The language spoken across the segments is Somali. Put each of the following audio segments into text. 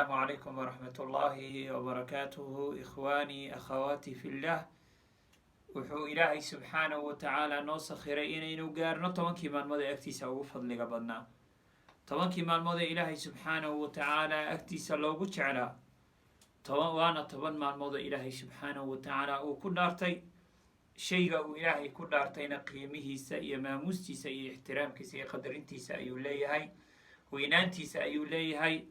Calaykum waraxmat ullaahi wabarakaatuhu, ikhwaanii, akhawaati fillah. Wuxuu Ilaahay subxaanahu wa tacaala noo sakhiray inaynu gaarno 10kii maalmood ee agtiisa ugu fadliga badnaa, 10kii maalmood ee Ilaahay subxaanahu wa tacaala agtiisa loogu jeclaa. 10 waana 10 maalmood oo Ilaahay subxaanahu wa tacaala uu ku dhaartay. Shayga uu Ilaahay ku dhaartayna qiimihiisa iyo maamuustiisa iyo ixtiraamkiisa iyo qadarintiisa ayuu leeyahay, weynaantiisa ayuu leeyahay.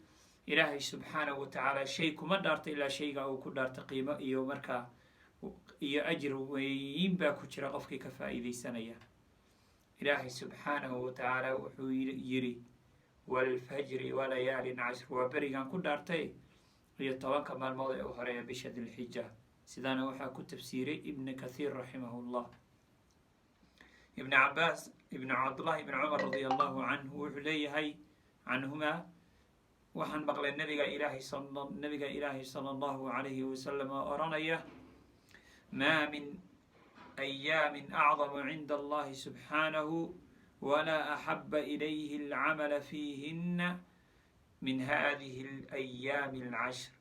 Ilaahay subxaanahu wa tacaala shay kuma dhaarta ilaa shayga uu ku dhaarta qiimo iyo markaa iyo ajir weyn baa ku jira qofkii ka faa'iidaysanaya. Ilaahay subxaanahu wa tacaala wuxuu yidhi: "Waalfajri walayaalin cashr." Waa berigan ku dhaartay iyo 10ka maalmood ee u horeeya bisha Dilxija. Sidaana waxaa ku tafsiiray Ibn Kathiir raximahullah. Ibn Cabaas, Ibn Cabdullahi Ibn Cumar radia Allahu canhu wuxuu leeyahay, canhuma: waxaan maqlay nabiga Ilaahay sala Allahu calayhi wasalam oo odhanaya: "Maa min ayaamin acdamu cinda Allahi subxaanahu walaa axaba ilayhi alcamala fiihina min hadihi alayaami alcashr,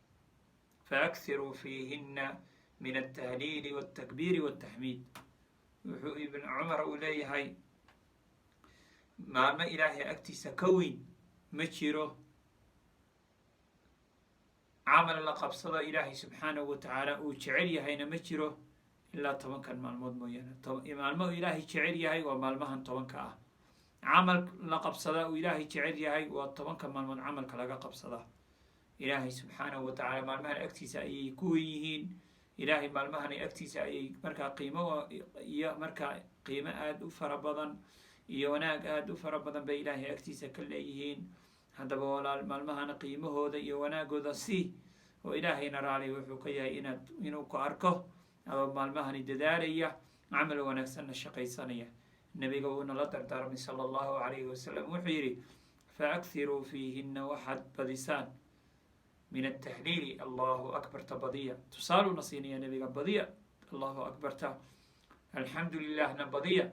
faakhiruu fiihina min altahliili waltakbiiri waltaxmiid." Wuxuu Ibn Cumar uu leeyahay: maalmo Ilaahay agtiisa ka weyn ma jiro, camal la qabsado Ilaahay subxaanahu wa tacaala uu jecel yahayna ma jiro ilaa 10kan maalmood mooyaane. Maalmo Ilaahay jecel yahay waa maalmahan 10ka ah. Camal la qabsadaa uu Ilaahay jecel yahay waa 10ka maalmood camalka laga qabsadaa. Ilaahay subxaanahu wa tacaala maalmahan agtiisa ayay ku wen yihiin. Ilaahay maalmahan agtiisa ayay markaa qiimo iyo markaa qiimo aada u fara badan iyo wanaag aada u fara badan bay Ilaahay agtiisa ka leeyihiin. Haddaba walaal, maalmahana qiimahooda iyo wanaagooda si oo Ilaahayna raali wuxuu ka yahay inuu ku arko adoo maalmahani dadaalaya, camal wanaagsanna shaqaysanaya. Nebiga wuuna la dardaarmay sala Allahu calayhi wasalam. Wuxuu yidhi: "Faakhiruu fiihina," waxaad badisaan, "min altahliili," Allahu akbarta badiya. Tusaaluuna siinaya nebiga: badiya Allahu akbarta, alxamdu lilahna badiya,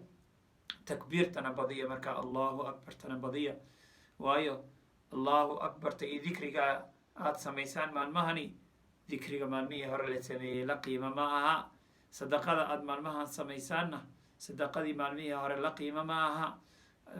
takbiirtana badiya, marka Allahu akbartana badiya. Waayo, Allahu akbarta iyo dikriga aada samaysaan maalmahani, dikriga maalmihii hore la sameeyey la qiimo ma aha. Sadaqada aada maalmahan samaysaanna, sadaqadii maalmihii hore la qiimo ma aha.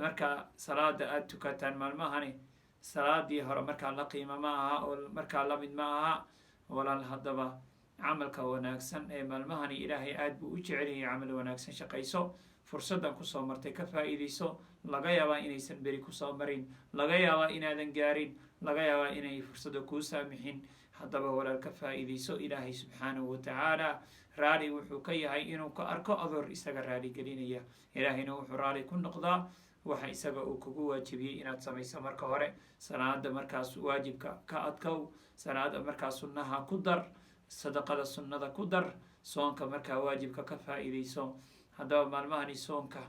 Marka salaada aada tukataan maalmahani, salaadii hore markaa la qiimo ma aha oo markaa la mid ma aha. Walaal, haddaba camalka wanaagsan ee maalmahani Ilaahay aada buu u jecelyahay. Camal wanaagsan shaqayso. Fursaddan kusoo martay ka faa'iidayso. Laga yaabaa inaysan beri kusoo marin, laga yaabaa inaadan gaarin, laga yaabaa inay fursadda kuu saamixin. Haddaba walaal, ka faa'iidayso. Ilaahay subxaanahu wa tacaala raali wuxuu ka yahay inuu ka arko adoor isaga raaligelinaya. Ilaahayna wuxuu raali ku noqdaa waxa isaga uu kugu waajibiyey inaad samayso. Marka hore salaada markaas waajibka ka adkow, salaada markaa sunnaha ku dar, sadaqada sunnada ku dar, soonka markaa waajibka ka faa'iidayso. Haddaba maalmahani soonka